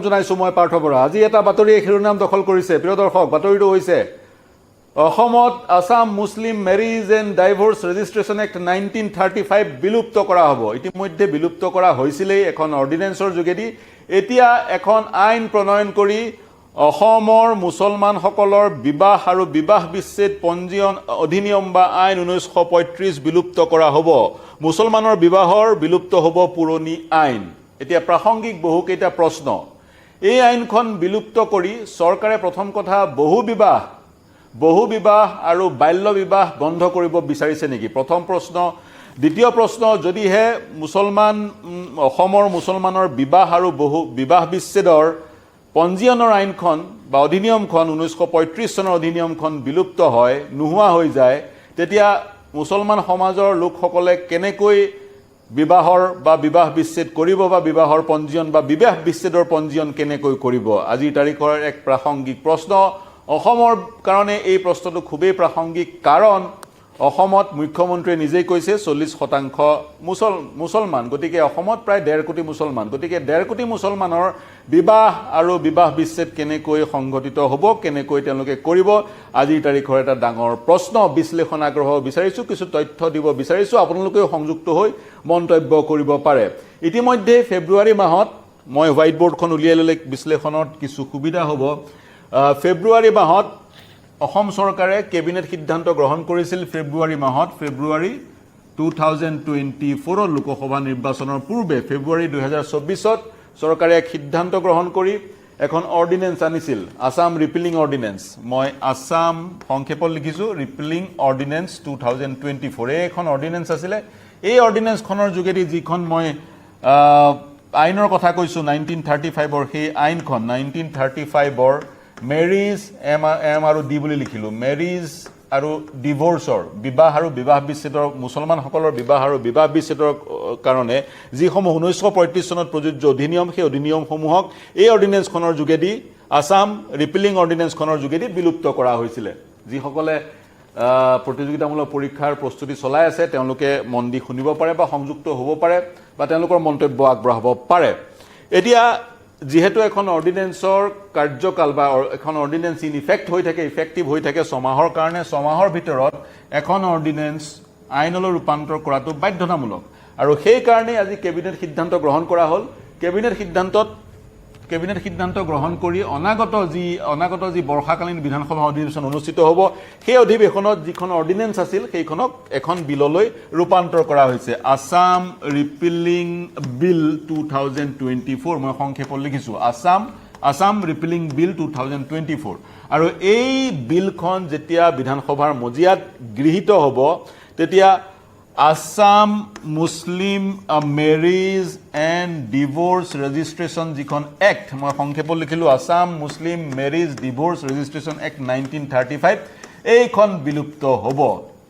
জনাইছো, মই পাৰ্থ বৰা। আজি এটা বাতৰিয়ে শিৰোনাম দখল কৰিছে। প্ৰিয় দৰ্শক, বাতৰিটো হৈছে অসমত Assam Muslim Marriage and Divorce Registration Act 1935 বিলুপ্ত কৰা হ'ব। ইতিমধ্যে বিলুপ্ত কৰা হৈছিলেই এখন অৰ্ডিনেন্সৰ যোগেদি। এতিয়া এখন আইন প্ৰণয়ন কৰি অসমৰ মুছলমানসকলৰ বিবাহ আৰু বিবাহ বিচ্ছেদ পঞ্জীয়ন অধিনিয়ম বা আইন 1935 বিলুপ্ত কৰা হ'ব। মুছলমানৰ বিবাহৰ বিলুপ্ত হ'ব পুৰণি আইন। এতিয়া প্ৰাসংগিক বহুকেইটা প্ৰশ্ন। এই আইনখন বিলুপ্ত কৰি চৰকাৰে প্ৰথম কথা বহু বিবাহ আৰু বাল্য বিবাহ বন্ধ কৰিব বিচাৰিছে নেকি, প্ৰথম প্ৰশ্ন। দ্বিতীয় প্ৰশ্ন, যদিহে অসমৰ মুছলমানৰ বিবাহ আৰু বহু বিবাহ বিচ্ছেদৰ পঞ্জীয়নৰ আইনখন বা অধিনিয়মখন, 1935 চনৰ অধিনিয়মখন বিলুপ্ত হয়, নোহোৱা হৈ যায়, তেতিয়া মুছলমান সমাজৰ লোকসকলে কেনেকৈ বিবাহৰ বা বিবাহ বিচ্ছেদ কৰিব বা বিবাহৰ পঞ্জীয়ন বা বিবাহ বিচ্ছেদৰ পঞ্জীয়ন কেনেকৈ কৰিব? আজিৰ তাৰিখৰ এক প্ৰাসংগিক প্ৰশ্ন। অসমৰ কাৰণে এই প্ৰশ্নটো খুবেই প্ৰাসংগিক, কাৰণ অসমত মুখ্যমন্ত্ৰীয়ে নিজেই কৈছে 40% মুছলমান। গতিকে অসমত প্ৰায় 1.5 কোটি মুছলমান। গতিকে 1.5 কোটি মুছলমানৰ বিবাহ আৰু বিবাহ বিচ্ছেদ কেনেকৈ সংঘটিত হ'ব, কেনেকৈ তেওঁলোকে কৰিব, আজিৰ তাৰিখৰ এটা ডাঙৰ প্ৰশ্ন। বিশ্লেষণ আগবঢ়াব বিচাৰিছোঁ, কিছু তথ্য দিব বিচাৰিছোঁ। আপোনালোকেও সংযুক্ত হৈ মন্তব্য কৰিব পাৰে। ইতিমধ্যে ফেব্ৰুৱাৰী মাহত, মই হোৱাইট বৰ্ডখন উলিয়াই ল'লে বিশ্লেষণত কিছু সুবিধা হ'ব। ফেব্ৰুৱাৰী মাহত অসম চৰকাৰে কেবিনেট সিদ্ধান্ত গ্ৰহণ কৰিছিল। ফেব্ৰুৱাৰী মাহত, ফেব্ৰুৱাৰী 2024ত, লোকসভা নিৰ্বাচনৰ পূৰ্বে ফেব্ৰুৱাৰী 2024ত চৰকাৰে এক সিদ্ধান্ত গ্ৰহণ কৰি এখন অৰ্ডিনেন্স আনিছিল, আছাম ৰিপিলিং অৰ্ডিনেন্স। মই আছাম সংক্ষেপত লিখিছোঁ, Repealing Ordinance 2024। এই এখন অৰ্ডিনেন্স আছিলে। এই অৰ্ডিনেন্সখনৰ যোগেদি যিখন মই আইনৰ কথা কৈছোঁ, 1935ৰ, সেই আইনখন, 1935ৰ মেৰিজ, এম এম আৰু ডি বুলি লিখিলোঁ, মেৰিজ আৰু ডিভ'ৰ্চৰ, বিবাহ আৰু বিবাহ বিচ্ছেদৰ, মুছলমানসকলৰ বিবাহ আৰু বিবাহ বিচ্ছেদৰ কাৰণে যিসমূহ 1935 চনত প্ৰযোজ্য অধিনিয়ম, সেই অধিনিয়মসমূহক এই অৰ্ডিনেন্সখনৰ যোগেদি, আছাম ৰিপিলিং অৰ্ডিনেন্সখনৰ যোগেদি বিলুপ্ত কৰা হৈছিলে। যিসকলে প্ৰতিযোগিতামূলক পৰীক্ষাৰ প্ৰস্তুতি চলাই আছে, তেওঁলোকে মন দি শুনিব পাৰে বা সংযুক্ত হ'ব পাৰে বা তেওঁলোকৰ মন্তব্য আগবঢ়াব পাৰে। এতিয়া যিহেতু এখন অৰ্ডিনেন্সৰ কাৰ্যকাল বা এখন অৰ্ডিনেন্স ইন ইফেক্ট হৈ থাকে, ইফেক্টিভ হৈ থাকে 6 মাহৰ কাৰণে, 6 মাহৰ ভিতৰত এখন অৰ্ডিনেন্স আইনলৈ ৰূপান্তৰ কৰাটো বাধ্যতামূলক। আৰু সেইকাৰণেই আজি কেবিনেট সিদ্ধান্ত গ্ৰহণ কৰা হ'ল। কেবিনেট সিদ্ধান্ত গ্ৰহণ কৰি অনাগত যি বৰ্ষাকালীন বিধানসভা অধিৱেশন অনুষ্ঠিত হ'ব, সেই অধিৱেশনত যিখন অৰ্ডিনেন্স আছিল, সেইখনক এখন বিললৈ ৰূপান্তৰ কৰা হৈছে। Assam Repealing Bill 2024, মই সংক্ষেপত লিখিছোঁ, Assam Repealing Bill 2024। আৰু এই বিলখন যেতিয়া বিধানসভাৰ মজিয়াত গৃহীত হ'ব, তেতিয়া Assam Muslim Marriage and Divorce Registration যিখন এক্ট, মই সংক্ষেপত লিখিলোঁ, Assam Muslim Marriage Divorce Registration Act 1935, এইখন বিলুপ্ত হ'ব।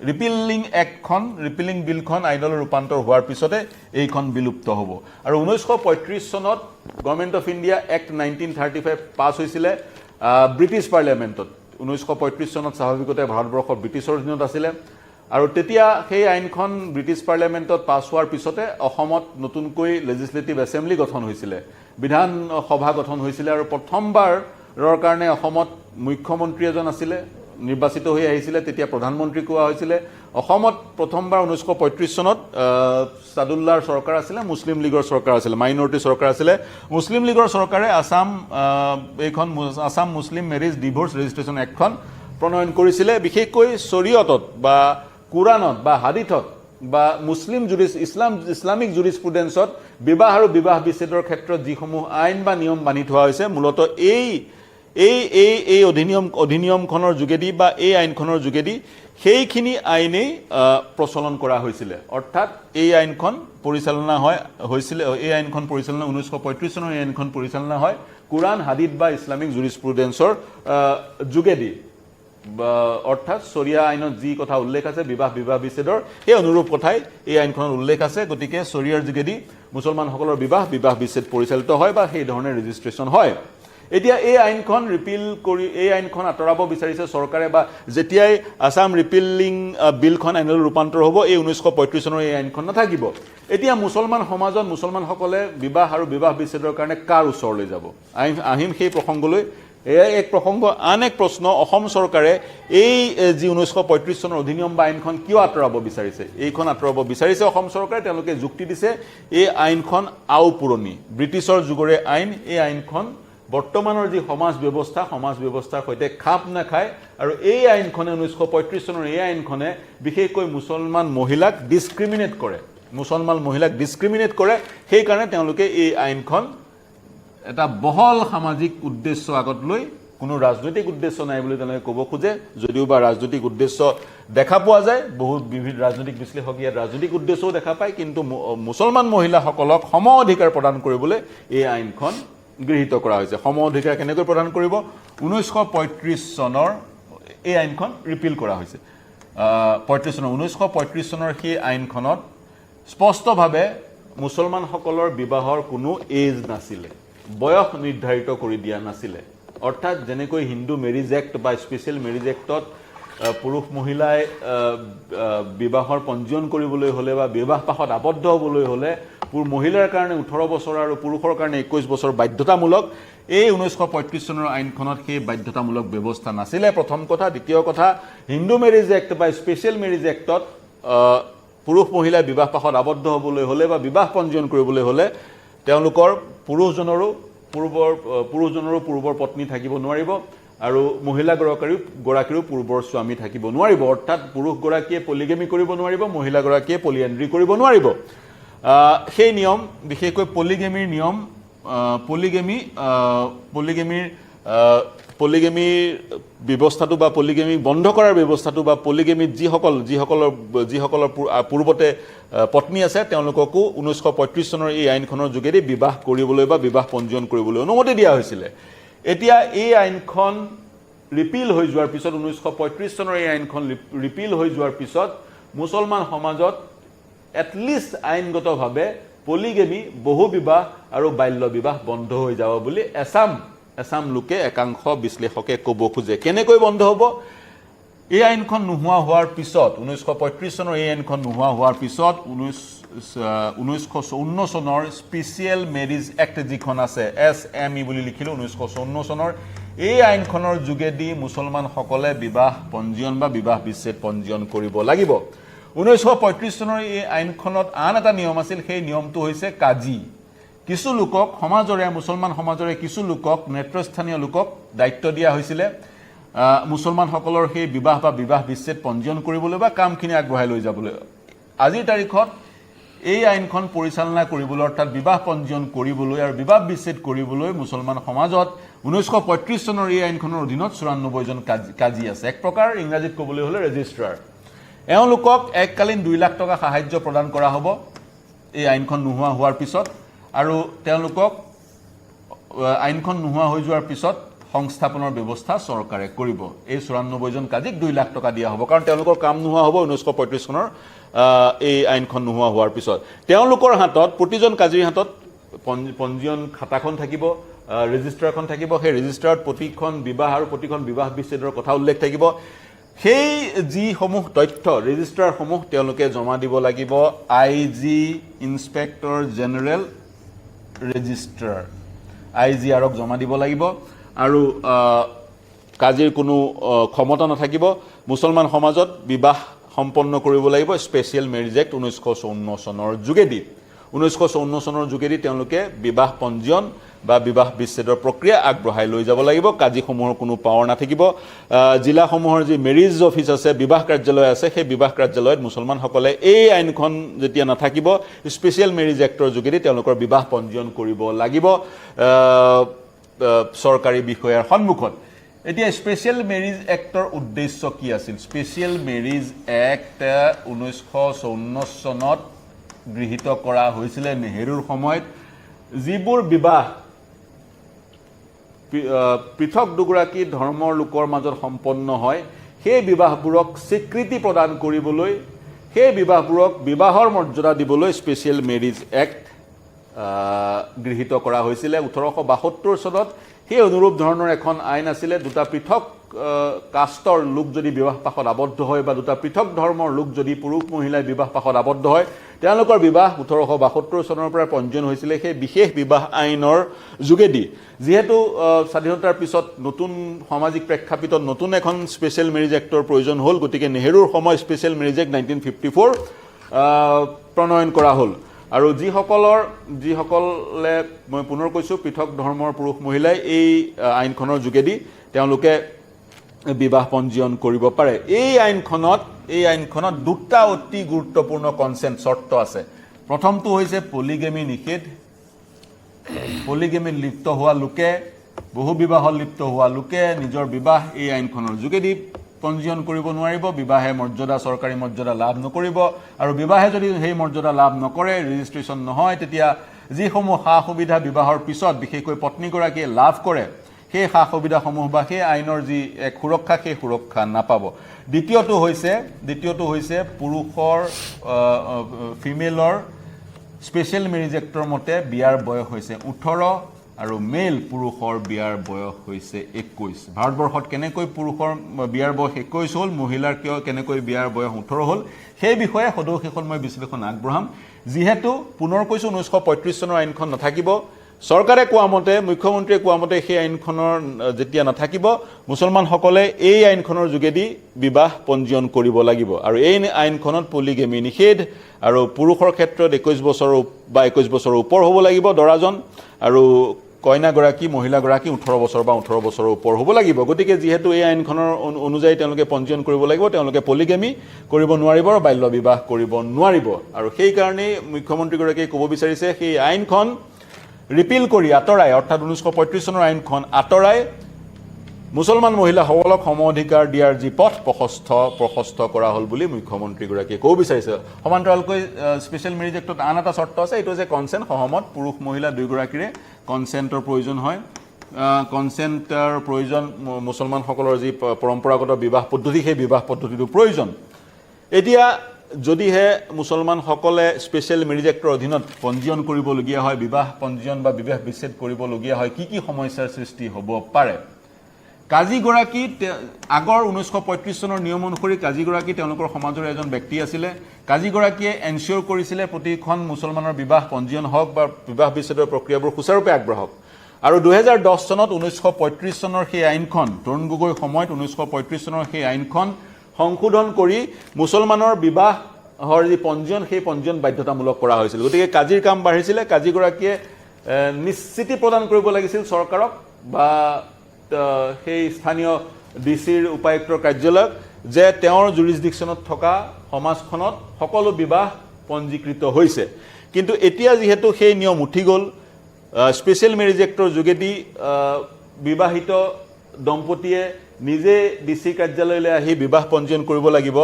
ৰিপিলিং এক্টখন, ৰিপিলিং বিলখন আইনলৈ ৰূপান্তৰ হোৱাৰ পিছতে এইখন বিলুপ্ত হ'ব। আৰু 1935 চনত Government of India Act 1935 পাছ হৈছিলে ব্ৰিটিছ পাৰ্লিয়ামেণ্টত। 1935 চনত স্বাভাৱিকতে ভাৰতবৰ্ষ ব্ৰিটিছৰ অধীনত আছিলে। আৰু তেতিয়া সেই আইনখন ব্ৰিটিছ পাৰ্লিয়ামেণ্টত পাছ হোৱাৰ পিছতে অসমত নতুনকৈ লেজিছলেটিভ এছেম্বলি গঠন হৈছিলে, বিধানসভা গঠন হৈছিলে। আৰু প্ৰথমবাৰৰ কাৰণে অসমত মুখ্যমন্ত্ৰী এজন আছিলে, নিৰ্বাচিত হৈ আহিছিলে, তেতিয়া প্ৰধানমন্ত্ৰী কোৱা হৈছিলে। অসমত প্ৰথমবাৰ 1935 চনত চাদুল্লাৰ চৰকাৰ আছিলে, মুছলিম লীগৰ চৰকাৰ আছিলে, মাইনৰিটি চৰকাৰ আছিলে। মুছলিম লীগৰ চৰকাৰে আছাম এইখন Assam Muslim Marriage Divorce Registration এক্টখন প্ৰণয়ন কৰিছিলে। বিশেষকৈ শৰীয়তত বা কোৰাণত বা হাদিথত বা মুছলিম জুৰিছ ইছলাম ইছলামিক জুৰিছপ্ৰুডেন্সত বিবাহ আৰু বিবাহ বিচ্ছেদৰ ক্ষেত্ৰত যিসমূহ আইন বা নিয়ম বান্ধি থোৱা হৈছে, মূলতঃ এই এই এই এই অধিনিয়মখনৰ যোগেদি বা এই আইনখনৰ যোগেদি সেইখিনি আইনেই প্ৰচলন কৰা হৈছিলে। অৰ্থাৎ এই আইনখন পৰিচালনা হৈছিলে, এই আইনখন পৰিচালনা, 1935 চনৰ এই আইনখন পৰিচালনা হয় কোৰাণ, হাদিদ বা ইছলামিক জুৰিছপ্ৰুডেন্সৰ যোগেদি। বা অৰ্থাৎ চৰিয়া আইনত যি কথা উল্লেখ আছে বিবাহ বিবাহ বিচ্ছেদৰ, সেই অনুৰূপ কথাই এই আইনখনত উল্লেখ আছে। গতিকে চৰিয়াৰ যোগেদি মুছলমানসকলৰ বিবাহ বিবাহ বিচ্ছেদ পৰিচালিত হয় বা সেই ধৰণে ৰেজিষ্ট্ৰেশ্যন হয়। এতিয়া এই আইনখন ৰিপিল কৰি এই আইনখন আঁতৰাব বিচাৰিছে চৰকাৰে, বা যেতিয়াই আছাম ৰিপিলিং বিলখন আইনলৈ ৰূপান্তৰ হ'ব, এই 1935 চনৰ এই আইনখন নাথাকিব। এতিয়া মুছলমান সমাজত মুছলমানসকলে বিবাহ আৰু বিবাহ বিচ্ছেদৰ কাৰণে কাৰ ওচৰলৈ যাব? আহিম সেই প্ৰসংগলৈ। এয়াই এক প্ৰসংগ। আন এক প্ৰশ্ন, অসম চৰকাৰে এই যি 1935 চনৰ অধিনিয়ম বা আইনখন কিয় আঁতৰাব বিচাৰিছে? এইখন আঁতৰাব বিচাৰিছে অসম চৰকাৰে। তেওঁলোকে যুক্তি দিছে, এই আইনখন আও পুৰণি, ব্ৰিটিছৰ যুগৰে আইন। এই আইনখন বৰ্তমানৰ যি সমাজ ব্যৱস্থা, সমাজ ব্যৱস্থাৰ সৈতে খাপ নাখায় আৰু এই আইনখনে, 1935 চনৰ এই আইনখনে বিশেষকৈ মুছলমান মহিলাক ডিছক্ৰিমিনেট কৰে, মুছলমান মহিলাক ডিছক্ৰিমিনেট কৰে। সেইকাৰণে তেওঁলোকে এই আইনখন এটা বহল সামাজিক উদ্দেশ্য আগত লৈ, কোনো ৰাজনৈতিক উদ্দেশ্য নাই বুলি তেওঁলোকে ক'ব খোজে, যদিও বা ৰাজনৈতিক উদ্দেশ্য দেখা পোৱা যায়। বহুত বিভিন্ন ৰাজনৈতিক বিশ্লেষক ইয়াত ৰাজনৈতিক উদ্দেশ্যও দেখা পায়। কিন্তু মুছলমান মহিলাসকলক সম অধিকাৰ প্ৰদান কৰিবলৈ এই আইনখন গৃহীত কৰা হৈছে। সম অধিকাৰ কেনেকৈ প্ৰদান কৰিব? 1935 চনৰ এই আইনখন ৰিপিল কৰা হৈছে। 35 চনৰ, 1935 চনৰ সেই আইনখনত স্পষ্টভাৱে মুছলমানসকলৰ বিবাহৰ কোনো এজ নাছিলে, বয়স নিৰ্ধাৰিত কৰি দিয়া নাছিলে। অৰ্থাৎ যেনেকৈ হিন্দু মেৰিজ এক্ট বা স্পেচিয়েল মেৰিজ এক্টত পুৰুষ মহিলাই আহ, আহ, বিবাহৰ পঞ্জীয়ন কৰিবলৈ হ'লে বা বিবাহ পাশত আবদ্ধ হ'বলৈ হ'লে মহিলাৰ কাৰণে 18 বছৰ আৰু পুৰুষৰ কাৰণে 21 বছৰ বাধ্যতামূলক, এই 1935 চনৰ আইনখনত সেই বাধ্যতামূলক ব্যৱস্থা নাছিলে, প্ৰথম কথা। দ্বিতীয় কথা, হিন্দু মেৰিজ এক্ট বা স্পেচিয়েল মেৰিজ এক্টত পুৰুষ মহিলাই বিবাহ পাশত আবদ্ধ হ'বলৈ হ'লে বা বিবাহ পঞ্জীয়ন কৰিবলৈ হ'লে তেওঁলোকৰ পুৰুষজনৰো পূৰ্বৰ পত্নী থাকিব নোৱাৰিব আৰু মহিলাগৰাকীৰো পূৰ্বৰ স্বামী থাকিব নোৱাৰিব। অৰ্থাৎ পুৰুষগৰাকীয়ে পলিগেমি কৰিব নোৱাৰিব, মহিলাগৰাকীয়ে পলিএণ্ড্ৰি কৰিব নোৱাৰিব। সেই নিয়ম, বিশেষকৈ পলিগেমিৰ নিয়ম, পলিগেমিৰ ব্যৱস্থাটো বা পলিগেমি বন্ধ কৰাৰ ব্যৱস্থাটো বা পলিগেমিত যিসকল যিসকলৰ যিসকলৰ পূৰ্বতে পত্নী আছে, তেওঁলোককো 1935 চনৰ এই আইনখনৰ যোগেদি বিবাহ কৰিবলৈ বা বিবাহ পঞ্জীয়ন কৰিবলৈ অনুমতি দিয়া হৈছিলে। এতিয়া এই আইনখন ৰিপিল হৈ যোৱাৰ পিছত, 1935 চনৰ এই আইনখন ৰিপিল হৈ যোৱাৰ পিছত মুছলমান সমাজত এটলিষ্ট আইনগতভাৱে পলিগেমি, বহু বিবাহ আৰু বাল্য বিবাহ বন্ধ হৈ যাব বুলি এচাম এচাম লোকে, একাংশ বিশ্লেষকে ক'ব খোজে। কেনেকৈ বন্ধ হ'ব? এই আইনখন নোহোৱা হোৱাৰ পিছত, 1935 চনৰ এই আইনখন নোহোৱা হোৱাৰ পিছত 1954 চনৰ স্পেচিয়েল মেৰিজ এক্ট যিখন আছে, এছএমই বুলি লিখিলোঁ, 1954 চনৰ এই আইনখনৰ যোগেদি মুছলমানসকলে বিবাহ পঞ্জীয়ন বা বিবাহ বিচ্ছেদ পঞ্জীয়ন কৰিব লাগিব। 1935 চনৰ এই আইনখনত আন এটা নিয়ম আছিল। সেই নিয়মটো হৈছে কাজী। কিছু লোকক সমাজৰে, মুছলমান সমাজৰে কিছু লোকক, নেতৃস্থানীয় লোকক দায়িত্ব দিয়া হৈছিলে মুছলমানসকলৰ সেই বিবাহ বা বিবাহ বিচ্ছেদ পঞ্জীয়ন কৰিবলৈ বা কামখিনি আগবঢ়াই লৈ যাবলৈ। আজিৰ তাৰিখত এই আইনখন পৰিচালনা কৰিবলৈ, অৰ্থাৎ বিবাহ পঞ্জীয়ন কৰিবলৈ আৰু বিবাহ বিচ্ছেদ কৰিবলৈ মুছলমান সমাজত 1935 চনৰ এই আইনখনৰ অধীনত 94জন কাজী আছে। এক প্ৰকাৰ ইংৰাজীত ক'বলৈ হ'লে ৰেজিষ্ট্ৰাৰ। এওঁলোকক এককালীন 2 লাখ টকা সাহায্য প্ৰদান কৰা হ'ব এই আইনখন নোহোৱা হোৱাৰ পিছত আৰু তেওঁলোকক আইনখন নোহোৱা হৈ যোৱাৰ পিছত সংস্থাপনৰ ব্যৱস্থা চৰকাৰে কৰিব। এই 94জন কাজীক 2 লাখ টকা দিয়া হ'ব, কাৰণ তেওঁলোকৰ কাম নোহোৱা হ'ব 1935 চনৰ এই আইনখন নোহোৱা হোৱাৰ পিছত। তেওঁলোকৰ হাতত, প্ৰতিজন কাজীৰ হাতত পঞ্জীয়ন খাতাখন থাকিব, ৰেজিষ্টাৰখন থাকিব। সেই ৰেজিষ্টাৰত প্ৰতিখন বিবাহ আৰু প্ৰতিখন বিবাহ বিচ্ছেদৰ কথা উল্লেখ থাকিব। সেই যিসমূহ তথ্য, ৰেজিষ্টাৰসমূহ তেওঁলোকে জমা দিব লাগিব IG, inspector general registrar, আইজিআৰক জমা দিব লাগিব। আৰু কাজীৰ কোনো ক্ষমতা নাথাকিব। মুছলমান সমাজত বিবাহ সম্পন্ন কৰিব লাগিব স্পেচিয়েল মেৰিজ এক্ট 1954 চনৰ যোগেদি। 1954 চনৰ যোগেদি তেওঁলোকে বিবাহ পঞ্জীয়ন বা বিবাহ বিচ্ছেদৰ প্ৰক্ৰিয়া আগবঢ়াই লৈ যাব লাগিব। কাজীসমূহৰ কোনো পাৱাৰ নাথাকিব। জিলাসমূহৰ যি মেৰিজ অফিচ আছে, বিবাহ কাৰ্যালয় আছে, সেই বিবাহ কাৰ্যালয়ত মুছলমানসকলে এই আইনখন যেতিয়া নাথাকিব, স্পেচিয়েল মেৰিজ এক্টৰ যোগেদি তেওঁলোকৰ বিবাহ পঞ্জীয়ন কৰিব লাগিব আহ, আহ, চৰকাৰী বিষয়াৰ সন্মুখত। এতিয়া স্পেচিয়েল মেৰিজ এক্টৰ উদ্দেশ্য কি আছিল? স্পেচিয়েল মেৰিজ এক্ট 1954 চনত গৃহীত কৰা হৈছিলে নেহেৰুৰ সময়ত। যিবোৰ বিবাহ পৃথক দুগৰাকী ধৰ্মৰ লোকৰ মাজত সম্পন্ন হয়, সেই বিবাহবোৰক স্বীকৃতি প্ৰদান কৰিবলৈ, সেই বিবাহবোৰক বিবাহৰ মৰ্যাদা দিবলৈ স্পেচিয়েল মেৰিজ এক্ট গৃহীত কৰা হৈছিলে। 1872 চনত সেই অনুৰূপ ধৰণৰ এখন আইন আছিলে। দুটা পৃথক কাষ্টৰ লোক যদি বিবাহ পাশত আবদ্ধ হয় বা দুটা পৃথক ধৰ্মৰ লোক যদি পুৰুষ মহিলাই বিবাহ পাশত আবদ্ধ হয়, তেওঁলোকৰ বিবাহ 1872 চনৰ পৰা পঞ্জীয়ন হৈছিলে সেই বিশেষ বিবাহ আইনৰ যোগেদি। যিহেতু স্বাধীনতাৰ পিছত নতুন সামাজিক প্ৰেক্ষাপটত নতুন এখন স্পেচিয়েল মেৰিজ এক্টৰ প্ৰয়োজন হ'ল, গতিকে নেহেৰুৰ সময় স্পেচিয়েল মেৰিজ এক্ট 1954 প্ৰণয়ন কৰা হ'ল। আৰু যিসকলে, মই পুনৰ কৈছোঁ, পৃথক ধৰ্মৰ পুৰুষ মহিলাই এই আইনখনৰ যোগেদি তেওঁলোকে বিবাহ পঞ্জীয়ন কৰিব পাৰে। এই আইনখনত দুটা অতি গুৰুত্বপূৰ্ণ কনচেণ্ট চৰ্ত আছে। প্ৰথমটো হৈছে পলিগেমি নিষেধ। পলিগেমিত লিপ্ত হোৱা লোকে, বহু বিবাহত লিপ্ত হোৱা লোকে নিজৰ বিবাহ এই আইনখনৰ যোগেদি পঞ্জীয়ন কৰিব নোৱাৰিব। বিবাহে মৰ্যাদা, চৰকাৰী মৰ্যাদা লাভ নকৰিব। আৰু বিবাহে যদি সেই মৰ্যাদা লাভ নকৰে, ৰেজিষ্ট্ৰেশ্যন নহয়, তেতিয়া যিসমূহ সা সুবিধা বিবাহৰ পিছত বিশেষকৈ পত্নীগৰাকীয়ে লাভ কৰে, সেই সা সুবিধাসমূহ বা সেই আইনৰ যি এক সুৰক্ষা, সেই সুৰক্ষা নাপাব। দ্বিতীয়টো হৈছে পুৰুষৰ, ফিমেলৰ স্পেচিয়েল মেৰিজ এক্টৰ মতে বিয়াৰ বয়স হৈছে 18 আৰু মেল পুৰুষৰ বিয়াৰ বয়স হৈছে 21। ভাৰতবৰ্ষত কেনেকৈ পুৰুষৰ বিয়াৰ বয়স 21 হ'ল, মহিলাৰ কিয় কেনেকৈ বিয়াৰ বয়স 18 হ'ল, সেই বিষয়ে সদৌ শেষত মই বিশ্লেষণ আগবঢ়াম। যিহেতু পুনৰ কৈছোঁ, 1935 চনৰ আইনখন নাথাকিব, চৰকাৰে কোৱা মতে, মুখ্যমন্ত্ৰীয়ে কোৱা মতে, সেই আইনখনৰ যেতিয়া নাথাকিব, মুছলমানসকলে এই আইনখনৰ যোগেদি বিবাহ পঞ্জীয়ন কৰিব লাগিব। আৰু এই আইনখনত পলিগেমি নিষেধ আৰু পুৰুষৰ ক্ষেত্ৰত 21 বছৰৰ বা 21 বছৰৰ ওপৰ হ'ব লাগিব দৰাজন আৰু কইনাগৰাকী, মহিলাগৰাকী 18 বছৰ বা 18 বছৰৰ ওপৰ হ'ব লাগিব। গতিকে যিহেতু এই আইনখনৰ অনুযায়ী তেওঁলোকে পঞ্জীয়ন কৰিব লাগিব, তেওঁলোকে পলিগেমি কৰিব নোৱাৰিব আৰু বাল্য বিবাহ কৰিব নোৱাৰিব। আৰু সেইকাৰণেই মুখ্যমন্ত্ৰীগৰাকীয়ে ক'ব বিচাৰিছে, সেই আইনখন ৰিপিল কৰি আঁতৰাই, অৰ্থাৎ 1935 চনৰ আইনখন আঁতৰাই মুছলমান মহিলাসকলক সম অধিকাৰ দিয়াৰ যি পথ প্ৰশস্ত প্ৰশস্ত কৰা হ'ল বুলি মুখ্যমন্ত্ৰীগৰাকীয়ে ক'ব বিচাৰিছে। সমান্তৰালকৈ স্পেচিয়েল মেৰিজ এক্টত আন এটা চৰ্ত আছে, এইটো হৈছে কনচেণ্ট, সহমত। পুৰুষ মহিলা দুয়োগৰাকীৰে কনচেণ্টৰ প্ৰয়োজন হয়। কনচেণ্টৰ প্ৰয়োজন, মুছলমানসকলৰ যি পৰম্পৰাগত বিবাহ পদ্ধতি, সেই বিবাহ পদ্ধতিটো প্ৰয়োজন। এতিয়া যদিহে মুছলমানসকলে স্পেচিয়েল মেৰিজ এক্টৰ অধীনত পঞ্জীয়ন কৰিবলগীয়া হয়, বিবাহ পঞ্জীয়ন বা বিবাহ বিচ্ছেদ কৰিবলগীয়া হয়, কি কি সমস্যাৰ সৃষ্টি হ'ব পাৰে? কাজীগৰাকী আগৰ 1935 চনৰ নিয়ম অনুসৰি কাজীগৰাকী তেওঁলোকৰ সমাজৰ এজন ব্যক্তি আছিলে। কাজীগৰাকীয়ে এনচিয়'ৰ কৰিছিলে প্ৰতিখন মুছলমানৰ বিবাহ পঞ্জীয়ন হওক বা বিবাহ বিচ্ছেদৰ প্ৰক্ৰিয়াবোৰ সুচাৰুৰূপে আগবঢ়াওক। আৰু 2010 চনত 1935 চনৰ সেই আইনখন, তৰুণ গগৈৰ সময়ত 1935 চনৰ সেই আইনখন সংশোধন কৰি মুছলমানৰ বিবাহৰ যি পঞ্জীয়ন, সেই পঞ্জীয়ন বাধ্যতামূলক কৰা হৈছিল। গতিকে কাজীৰ কাম বাঢ়িছিলে। কাজীগৰাকীয়ে নিশ্চিতি প্ৰদান কৰিব লাগিছিল চৰকাৰক বা সেই স্থানীয় ডি চিৰ, উপায়ুক্তৰ কাৰ্যালয়ক যে তেওঁৰ জুৰিছডিকশ্যনত থকা সমাজখনত সকলো বিবাহ পঞ্জীকৃত হৈছে। কিন্তু এতিয়া যিহেতু সেই নিয়ম উঠি গ'ল, স্পেচিয়েল মেৰিজ এক্টৰ যোগেদি বিবাহিত দম্পতীয়ে নিজে ডি চি কাৰ্যালয়লৈ আহি বিবাহ পঞ্জীয়ন কৰিব লাগিব।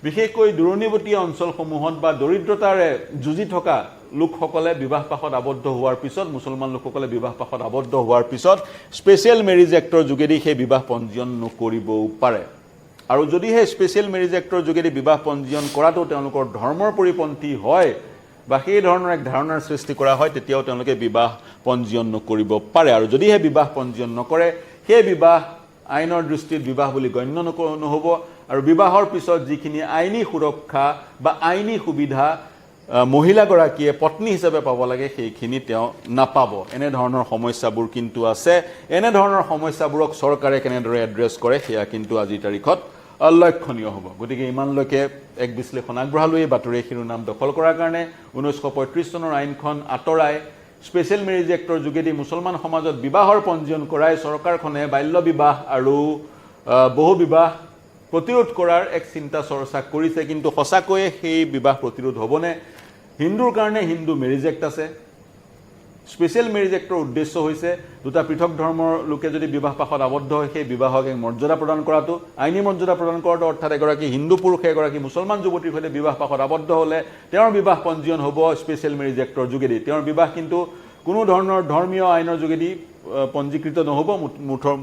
বিশেষকৈ দূৰণিবটীয়া অঞ্চলসমূহত বা দৰিদ্ৰতাৰে যুঁজি থকা লোকসকলে বিবাহ পাশত আবদ্ধ হোৱাৰ পিছত, মুছলমান লোকসকলে বিবাহ পাশত আবদ্ধ হোৱাৰ পিছত স্পেচিয়েল মেৰিজ এক্টৰ যোগেদি সেই বিবাহ পঞ্জীয়ন নকৰিবও পাৰে। আৰু যদিহে স্পেচিয়েল মেৰিজ এক্টৰ যোগেদি বিবাহ পঞ্জীয়ন কৰাটো তেওঁলোকৰ ধৰ্মৰ পৰিপন্থী হয় বা সেই ধৰণৰ এক ধাৰণাৰ সৃষ্টি কৰা হয়, তেতিয়াও তেওঁলোকে বিবাহ পঞ্জীয়ন নকৰিব পাৰে। আৰু যদিহে বিবাহ পঞ্জীয়ন নকৰে, সেই বিবাহ আইনৰ দৃষ্টিত বিবাহ বুলি গণ্য নহ'ব আৰু বিবাহৰ পিছত যিখিনি আইনী সুৰক্ষা বা আইনী সুবিধা মহিলাগৰাকীয়ে পত্নী হিচাপে পাব লাগে, সেইখিনি তেওঁ নাপাব। এনেধৰণৰ সমস্যাবোৰ কিন্তু আছে। এনেধৰণৰ সমস্যাবোৰক চৰকাৰে কেনেদৰে এড্ৰেছ কৰে, সেয়া কিন্তু আজিৰ তাৰিখত লক্ষণীয় হ'ব। গতিকে ইমানলৈকে এক বিশ্লেষণ আগবঢ়ালোঁ। এই বাতৰিয়ে শিৰোনাম দখল কৰাৰ কাৰণে 1935 চনৰ আইনখন আঁতৰাই স্পেচিয়েল মেৰিজ এক্টৰ যোগেদি মুছলমান সমাজত বিবাহৰ পঞ্জীয়ন কৰাই চৰকাৰখনে বাল্য বিবাহ আৰু বহু বিবাহ প্ৰতিৰোধ কৰাৰ এক চিন্তা চৰ্চা কৰিছে। কিন্তু সঁচাকৈয়ে সেই বিবাহ প্ৰতিৰোধ হ'বনে? হিন্দুৰ কাৰণে হিন্দু মেৰিজ এক্ট আছে। স্পেচিয়েল মেৰিজ এক্টৰ উদ্দেশ্য হৈছে দুটা পৃথক ধৰ্মৰ লোকে যদি বিবাহ পাশত আবদ্ধ হয়, সেই বিবাহক এক মৰ্যাদা প্ৰদান কৰাটো, আইনী মৰ্যাদা প্ৰদান কৰাটো। অৰ্থাৎ এগৰাকী হিন্দু পুৰুষে এগৰাকী মুছলমান যুৱতীৰ সৈতে বিবাহ পাশত আবদ্ধ হ'লে তেওঁৰ বিবাহ পঞ্জীয়ন হ'ব স্পেচিয়েল মেৰিজ এক্টৰ যোগেদি। তেওঁৰ বিবাহ কিন্তু কোনো ধৰণৰ ধৰ্মীয় আইনৰ যোগেদি পঞ্জীকৃত নহ'ব, মুঠৰ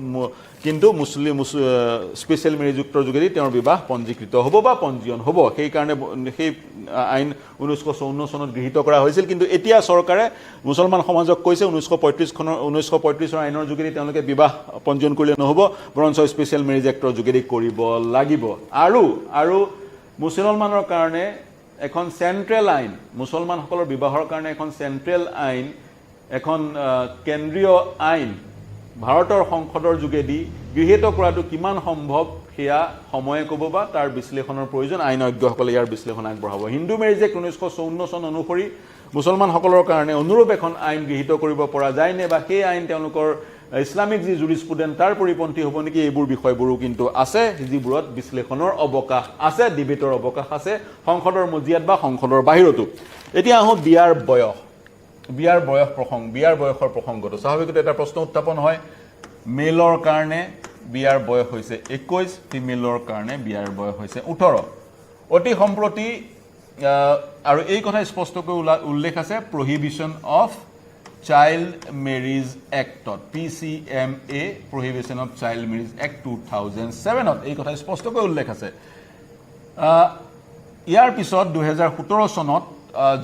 কিন্তু মুছলিম স্পেচিয়েল মেৰিজ এক্টৰ যোগেদি তেওঁৰ বিবাহ পঞ্জীকৃত হ'ব বা পঞ্জীয়ন হ'ব। সেইকাৰণে সেই আইন 1954 চনত গৃহীত কৰা হৈছিল। কিন্তু এতিয়া চৰকাৰে মুছলমান সমাজক কৈছে, 1935ৰ আইনৰ যোগেদি তেওঁলোকে বিবাহ পঞ্জীয়ন কৰিলে নহ'ব, বৰঞ্চ স্পেচিয়েল মেৰিজ এক্টৰ যোগেদি কৰিব লাগিব। আৰু মুছলমানৰ কাৰণে এখন চেণ্ট্ৰেল আইন, মুছলমানসকলৰ বিবাহৰ কাৰণে এখন চেণ্ট্ৰেল আইন, এখন কেন্দ্ৰীয় আইন ভাৰতৰ সংসদৰ যোগেদি গৃহীত কৰাটো কিমান সম্ভৱ, সেয়া সময়ে ক'ব বা তাৰ বিশ্লেষণৰ প্ৰয়োজন। আইনজ্ঞসকলে ইয়াৰ বিশ্লেষণ আগবঢ়াব। হিন্দু মেৰিজ এক্ট 1954 চন অনুসৰি মুছলমানসকলৰ কাৰণে অনুৰূপ এখন আইন গৃহীত কৰিব পৰা যায়নে বা সেই আইন তেওঁলোকৰ ইছলামিক যি জুৰিস্প্ৰুডেন্স তাৰ পৰিপন্থী হ'ব নেকি, এইবোৰ বিষয়বোৰো কিন্তু আছে, যিবোৰত বিশ্লেষণৰ অৱকাশ আছে, ডিবেটৰ অৱকাশ আছে সংসদৰ মজিয়াত বা সংসদৰ বাহিৰতো। এতিয়া আহোঁ বিয়াৰ বয়স, বিয়াৰ বয়স প্ৰসংগ। বিয়াৰ বয়সৰ প্ৰসংগটো স্বাভাৱিকতে এটা প্ৰশ্ন উত্থাপন হয়। মেলৰ কাৰণে বিয়াৰ বয়স হৈছে 21, ফিমেলৰ কাৰণে বিয়াৰ বয়স হৈছে 18। অতি সম্প্ৰতি আৰু এই কথা স্পষ্টকৈ উল্লেখ আছে প্ৰহিবিশ্যন অফ চাইল্ড মেৰিজ এক্টত, PCMA, Prohibition of Child Marriage Act 2007ত এই কথা স্পষ্টকৈ উল্লেখ আছে। ইয়াৰ পিছত 2017 চনত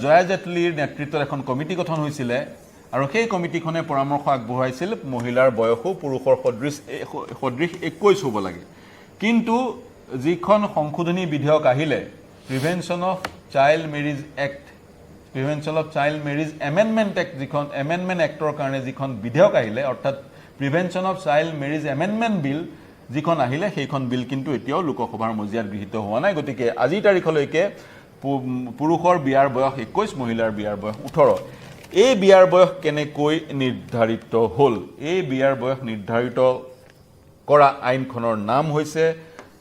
জয়া জেটলীৰ নেতৃত্বত এখন কমিটি গঠন হৈছিলে আৰু সেই কমিটিখনে পৰামৰ্শ আগবঢ়াইছিল মহিলাৰ বয়সো পুৰুষৰ সদৃশ 21 হ'ব লাগে। কিন্তু যিখন সংশোধনী বিধেয়ক আহিলে, Prevention of Child Marriage Act, Prevention of Child Marriage Amendment Act, যিখন এমেণ্ডমেণ্ট এক্টৰ কাৰণে যিখন বিধেয়ক আহিলে, অৰ্থাৎ Prevention of Child Marriage Amendment Bill যিখন আহিলে, সেইখন বিল কিন্তু এতিয়াও লোকসভাৰ মজিয়াত গৃহীত হোৱা নাই। গতিকে আজিৰ তাৰিখলৈকে পুৰুষৰ বিয়াৰ বয়স 21, মহিলাৰ বিয়াৰ বয়স 18। এই বিয়াৰ বয়স কেনেকৈ নিৰ্ধাৰিত হ'ল? এই বিয়াৰ বয়স নিৰ্ধাৰিত কৰা আইনখনৰ নাম হৈছে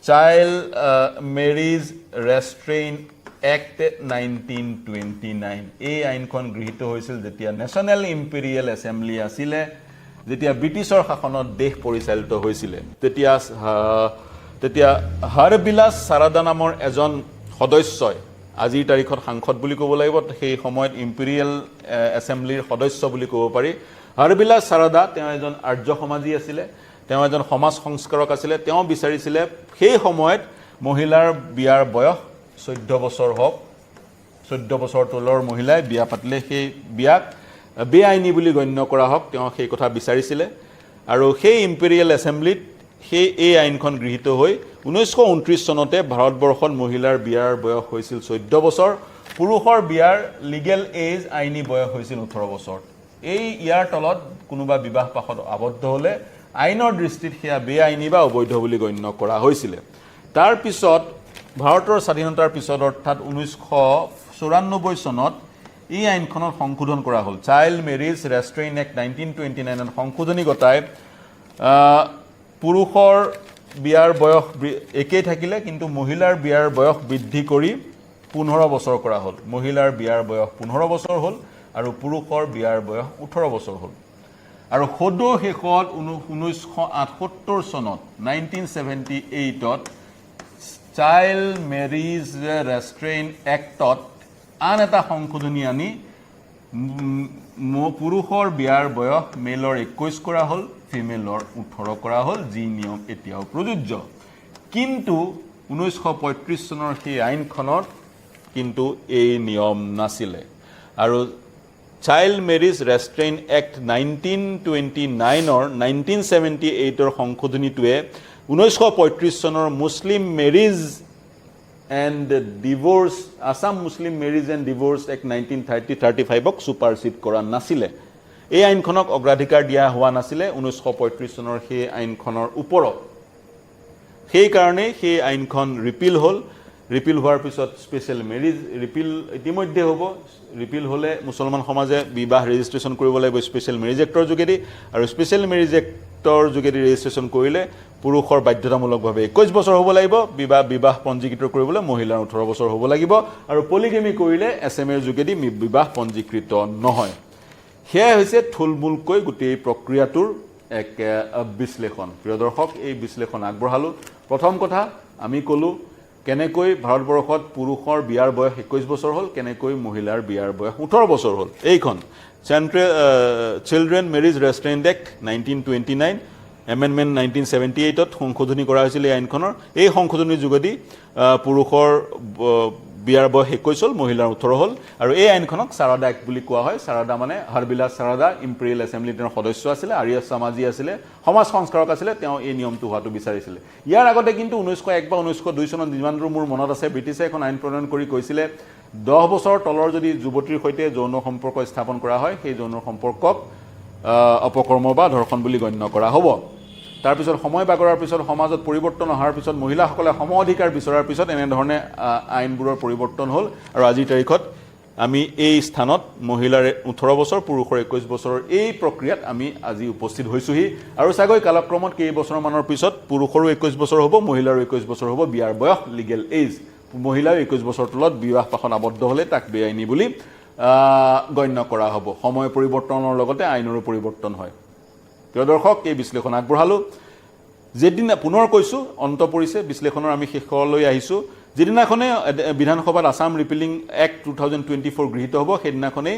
Child Marriage Restraint Act 1929। এই আইনখন গৃহীত হৈছিল যেতিয়া নেশ্যনেল ইম্পেৰিয়েল এছেম্বলি আছিলে, যেতিয়া ব্ৰিটিছৰ শাসনত দেশ পৰিচালিত হৈছিলে। তেতিয়া হৰবিলাস সাৰাদা নামৰ এজন সদস্যই, আজিৰ তাৰিখত সাংসদ বুলি ক'ব লাগিব, সেই সময়ত ইম্পেৰিয়েল এছেম্বলিৰ সদস্য বুলি ক'ব পাৰি, হৰবিলাস সাৰাদা, তেওঁ এজন আৰ্য সমাজী আছিলে, তেওঁ এজন সমাজ সংস্কাৰক আছিলে। তেওঁ বিচাৰিছিলে সেই সময়ত মহিলাৰ বিয়াৰ বয়স 14 বছৰ হওক। 14 বছৰ তলৰ মহিলাই বিয়া পাতিলে সেই বিয়াক বেআইনী বুলি গণ্য কৰা হওক, তেওঁ সেই কথা বিচাৰিছিলে। আৰু সেই ইম্পেৰিয়েল এছেম্বলিত এই আইনখন গৃহীত হৈ 1929 চনতে ভাৰতবৰ্ষত মহিলাৰ বিয়াৰ বয়স হৈছিল 14 বছৰ, পুৰুষৰ বিয়াৰ লিগেল এজ, আইনী বয়স হৈছিল 18 বছৰ। ইয়াৰ তলত কোনোবা বিবাহ পাশত আবদ্ধ হ'লে আইনৰ দৃষ্টিত সেয়া বেআইনী বা অবৈধ বুলি গণ্য কৰা হৈছিলে। তাৰপিছত ভাৰতৰ স্বাধীনতাৰ পিছত, অৰ্থাৎ 1994 চনত এই আইনখনত সংশোধন কৰা হ'ল। Child Marriage Restraint Act 1929ত সংশোধনী ঘটাই পুৰুষৰ বিয়াৰ বয়স একেই থাকিলে, কিন্তু মহিলাৰ বিয়াৰ বয়স বৃদ্ধি কৰি 15 বছৰ কৰা হ'ল। মহিলাৰ বিয়াৰ বয়স 15 বছৰ হ'ল আৰু পুৰুষৰ বিয়াৰ বয়স 18 বছৰ হ'ল। আৰু সদৌ শেষত 1978 চনত, 1978ত চাইল্ড মেৰিজ ৰেষ্ট্ৰেইন এক্টত আন এটা সংশোধনী আনি পুৰুষৰ বিয়াৰ বয়স মেলৰ 21 কৰা হ'ল, ফিমেলৰ 18 কৰা হ'ল, যি নিয়ম এতিয়াও প্ৰযোজ্য। কিন্তু 1935 চনৰ সেই আইনখনত কিন্তু এই নিয়ম নাছিলে আৰু Child Marriage Restraint Act 1929ৰ 1978ৰ সংশোধনীটোৱে 1935 চনৰ Muslim Marriage and Divorce, Assam Muslim Marriage and Divorce Act 1935ক ছুপাৰচিড কৰা নাছিলে। এই আইনখনক অগ্ৰাধিকাৰ দিয়া হোৱা নাছিলে 1935 চনৰ সেই আইনখনৰ ওপৰত। সেইকাৰণেই সেই আইনখন ৰিপিল হ'ল। ৰিপিল হোৱাৰ পিছত স্পেচিয়েল মেৰিজ ৰিপিল ইতিমধ্যে হ'ব। ৰিপিল হ'লে মুছলমান সমাজে বিবাহ ৰেজিষ্ট্ৰেশ্যন কৰিব লাগিব স্পেচিয়েল মেৰিজ এক্টৰ যোগেদি আৰু স্পেচিয়েল মেৰিজ এক্টৰ যোগেদি ৰেজিষ্ট্ৰেশ্যন কৰিলে পুৰুষৰ বাধ্যতামূলকভাৱে 21 বছৰ হ'ব লাগিব বিবাহ পঞ্জীকৃত কৰিবলৈ, মহিলাৰ 18 বছৰ হ'ব লাগিব আৰু পলিগেমি কৰিলে এছ এম এৰ যোগেদি বিবাহ পঞ্জীকৃত নহয়। সেয়াই হৈছে থুলমূলকৈ গোটেই প্ৰক্ৰিয়াটোৰ এক বিশ্লেষণ। প্ৰিয় দৰ্শক, এই বিশ্লেষণ আগবঢ়ালোঁ। প্ৰথম কথা আমি ক'লোঁ কেনেকৈ ভাৰতবৰ্ষত পুৰুষৰ বিয়াৰ বয়স 21 বছৰ হ'ল, কেনেকৈ মহিলাৰ বিয়াৰ বয়স 18 বছৰ হ'ল। এইখন Central Children Marriage Restraint Act, 1929 Amendment, 1978ত সংশোধনী কৰা হৈছিল এই আইনখনৰ। এই সংশোধনীৰ যোগেদি পুৰুষৰ বিয়াৰ বয়স 21 হ'ল, মহিলাৰ 18 হ'ল। আৰু এই আইনখনক চাৰদা এক্ট বুলি কোৱা হয়। চাৰদা মানে হৰবিলাস চাৰদা, ইম্পেৰিয়েল এছেম্বলি তেওঁৰ সদস্য আছিলে, আৰ্য সমাজী আছিলে, সমাজ সংস্কাৰক আছিলে। তেওঁ এই নিয়মটো হোৱাটো বিচাৰিছিলে। ইয়াৰ আগতে কিন্তু 1901 বা 1902 চনত, যিমান দূৰ মোৰ মনত আছে, ব্ৰিটিছে এখন আইন প্ৰণয়ন কৰি কৈছিলে, 10 বছৰৰ তলৰ যদি যুৱতীৰ সৈতে যৌন সম্পৰ্ক স্থাপন কৰা হয়, সেই যৌন সম্পৰ্কক অপকৰ্ম বা ধৰ্ষণ বুলি গণ্য কৰা হ'ব। তাৰপিছত সময় বাগৰাৰ পিছত, সমাজত পৰিৱৰ্তন অহাৰ পিছত, মহিলাসকলে সম অধিকাৰ বিচৰাৰ পিছত এনেধৰণে আইনবোৰৰ পৰিৱৰ্তন হ'ল আৰু আজিৰ তাৰিখত আমি এই স্থানত মহিলাৰ 18 বছৰ, পুৰুষৰ 21 বছৰৰ এই প্ৰক্ৰিয়াত আমি আজি উপস্থিত হৈছোঁহি। আৰু চাগৈ কালক্ৰমত কেইবছৰমানৰ পিছত পুৰুষৰো 21 বছৰ হ'ব, মহিলাৰো 21 বছৰ হ'ব বিয়াৰ বয়স, লিগেল এইজ। মহিলাও 21 বছৰ তলত বিবাহ পাশত আবদ্ধ হ'লে তাক বেআইনী বুলি গণ্য কৰা হ'ব। সময় পৰিৱৰ্তনৰ লগতে আইনৰো পৰিৱৰ্তন হয়। প্ৰিয় দৰ্শক, এই বিশ্লেষণ আগবঢ়ালোঁ। যিদিনা, পুনৰ কৈছোঁ, অন্ত পৰিছে বিশ্লেষণৰ, আমি শেষলৈ আহিছোঁ। যিদিনাখনে বিধানসভাত Assam Repealing Act 2024 গৃহীত হ'ব, সেইদিনাখনেই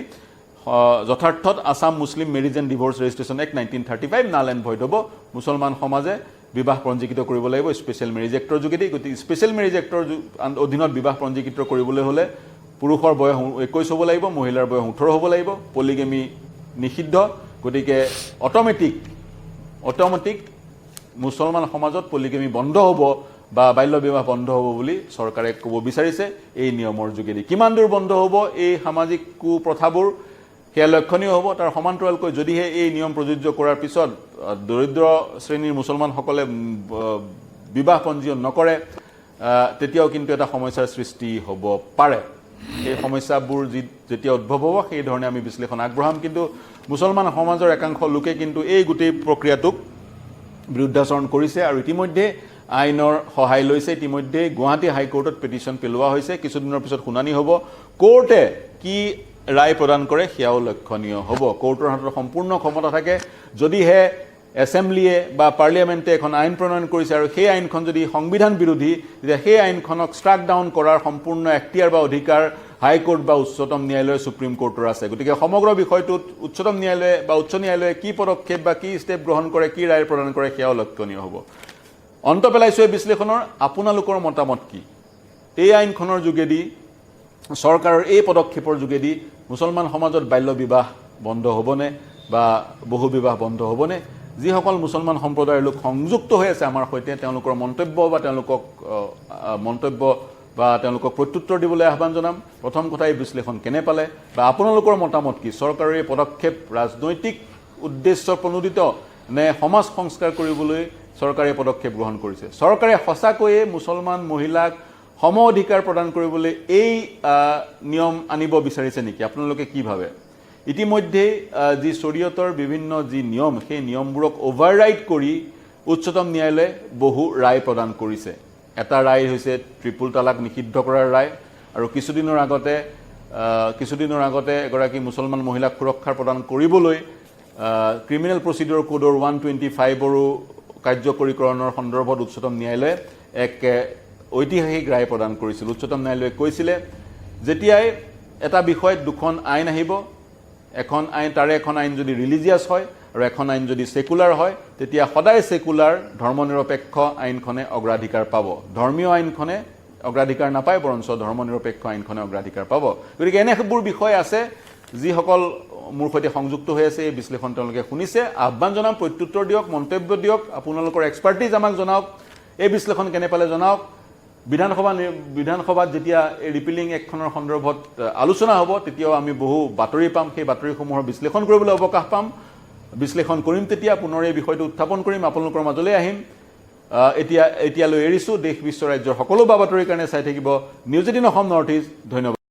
যথাৰ্থত Assam Muslim Marriage and Divorce Registration Act 1935 null and void হ'ব। মুছলমান সমাজে বিবাহ পঞ্জীকৃত কৰিব লাগিব স্পেচিয়েল মেৰিজ এক্টৰ যোগেদি। গতিকে স্পেচিয়েল মেৰিজ এক্টৰ অধীনত বিবাহ পঞ্জীকৃত কৰিবলৈ হ'লে পুৰুষৰ বয়স 21 হ'ব লাগিব, মহিলাৰ বয়স 18 হ'ব লাগিব, পলিগেমি নিষিদ্ধ। গতিকে অট'মেটিক মুছলমান সমাজত পলিগেমি বন্ধ হ'ব বা বাল্য বিবাহ বন্ধ হ'ব বুলি চৰকাৰে ক'ব বিচাৰিছে এই নিয়মৰ যোগেদি। কিমান দূৰ বন্ধ হ'ব এই সামাজিক কুপ্ৰথাবোৰ, সেয়া লক্ষণীয় হ'ব। তাৰ সমান্তৰালকৈ যদিহে এই নিয়ম প্ৰযোজ্য কৰাৰ পিছত দৰিদ্ৰ শ্ৰেণীৰ মুছলমানসকলে বিবাহ পঞ্জীয়ন নকৰে, তেতিয়াও কিন্তু এটা সমস্যাৰ সৃষ্টি হ'ব পাৰে। সেই সমস্যাবোৰ যেতিয়া উদ্ভৱ হ'ব, সেই ধৰণে আমি বিশ্লেষণ আগবঢ়াম। কিন্তু মুছলমান সমাজৰ একাংশ লোকে কিন্তু এই গোটেই প্ৰক্ৰিয়াটোক বিৰুদ্ধাচৰণ কৰিছে আৰু ইতিমধ্যে আইনৰ সহায় লৈছে। ইতিমধ্যে গুৱাহাটী হাইকোৰ্টত পিটিশ্যন পেলোৱা হৈছে। কিছুদিনৰ পিছত শুনানি হ'ব। কোৰ্টে কি ৰায় প্ৰদান কৰে, সেয়াও লক্ষণীয় হ'ব। কোৰ্টৰ হাতত সম্পূৰ্ণ ক্ষমতা থাকে। যদিহে এছেম্বলিয়ে বা পাৰ্লিয়ামেণ্টে এখন আইন প্ৰণয়ন কৰিছে আৰু সেই আইনখন যদি সংবিধান বিৰোধী, তেতিয়া সেই আইনখনক ষ্ট্ৰাক ডাউন কৰাৰ সম্পূৰ্ণ এখতিয়াৰ বা অধিকাৰ হাইকোৰ্ট বা উচ্চতম ন্যায়ালয়, সুপ্ৰিম কোৰ্টৰ আছে। গতিকে সমগ্ৰ বিষয়টোত উচ্চতম ন্যায়ালয়ে বা উচ্চ ন্যায়ালয়ে কি পদক্ষেপ বা কি ষ্টেপ গ্ৰহণ কৰে, কি ৰায় প্ৰদান কৰে, সেয়াও লক্ষণীয় হ'ব। অন্ত পেলাইছোঁ এই বিশ্লেষণৰ। আপোনালোকৰ মতামত কি? এই আইনখনৰ যোগেদি, চৰকাৰৰ এই পদক্ষেপৰ যোগেদি মুছলমান সমাজত বাল্য বিবাহ বন্ধ হ'বনে বা বহু বিবাহ বন্ধ হ'বনে? যিসকল মুছলমান সম্প্ৰদায়ৰ লোক সংযুক্ত হৈ আছে আমাৰ সৈতে, তেওঁলোকৰ মন্তব্য বা তেওঁলোকক আহ, আহ, মন্তব্য বা তেওঁলোকক প্ৰত্যুত্তৰ দিবলৈ আহ্বান জনাম। প্ৰথম কথা, এই বিশ্লেষণ কেনে পালে বা আপোনালোকৰ মতামত কি? চৰকাৰৰ এই পদক্ষেপ ৰাজনৈতিক উদ্দেশ্য প্ৰণোদিত নে সমাজ সংস্কাৰ কৰিবলৈ চৰকাৰে পদক্ষেপ গ্ৰহণ কৰিছে? চৰকাৰে সঁচাকৈয়ে মুছলমান মহিলাক সম অধিকাৰ প্ৰদান কৰিবলৈ এই নিয়ম আনিব বিচাৰিছে নেকি? আপোনালোকে কি ভাবে? ইতিমধ্যেই যি শৰীয়তৰ বিভিন্ন যি নিয়ম, সেই নিয়মবোৰক অভাৰৰাইড কৰি উচ্চতম ন্যায়ালয়ে বহু ৰায় প্ৰদান কৰিছে। এটা ৰায় হৈছে ট্ৰিপুল তালাক নিষিদ্ধ কৰাৰ ৰায়। আৰু কিছুদিনৰ আগতে এগৰাকী মুছলমান মহিলাক সুৰক্ষা প্ৰদান কৰিবলৈ ক্ৰিমিনেল প্ৰচিডিউৰ কোডৰ 125ৰো কাৰ্যকৰীকৰণৰ সন্দৰ্ভত উচ্চতম ন্যায়ালয়ে এক ঐতিহাসিক ৰায় প্ৰদান কৰিছিল। উচ্চতম ন্যায়ালয়ে কৈছিলে, যেতিয়াই এটা বিষয়ত দুখন আইন আহিব, এখন আইন, তাৰে এখন আইন যদি ৰিলিজিয়াছ হয় আৰু এখন আইন যদি ছেকুলাৰ হয়, তেতিয়া সদায় ছেকুলাৰ, ধৰ্মনিৰপেক্ষ আইনখনে অগ্ৰাধিকাৰ পাব। ধৰ্মীয় আইনখনে অগ্ৰাধিকাৰ নাপায়, বৰঞ্চ ধৰ্মনিৰপেক্ষ আইনখনে অগ্ৰাধিকাৰ পাব। গতিকে এনেবোৰ বিষয় আছে। যিসকল মোৰ সৈতে সংযুক্ত হৈ আছে, এই বিশ্লেষণ তেওঁলোকে শুনিছে, আহ্বান জনাম, প্ৰত্যুত্তৰ দিয়ক, মন্তব্য দিয়ক, আপোনালোকৰ এক্সপাৰ্টিজ আমাক জনাওক। এই বিশ্লেষণ কেনে পালে জনাওক। বিধানসভাত যেতিয়া এই ৰিপিলিং এক্টখনৰ সন্দৰ্ভত আলোচনা হ'ব, তেতিয়াও আমি বহু বাতৰি পাম। সেই বাতৰিসমূহৰ বিশ্লেষণ কৰিবলৈ অৱকাশ পাম। বিশ্লেষণ কৰিম, তেতিয়া পুনৰ এই বিষয়টো উত্থাপন কৰিম, আপোনালোকৰ মাজলৈ আহিম। এতিয়ালৈ এৰিছোঁ। দেশ, বিশ্ব, ৰাজ্যৰ সকলো বা বাতৰিৰ কাৰণে চাই থাকিব নিউজ 18 অসম নৰ্থ ইষ্ট। ধন্যবাদ।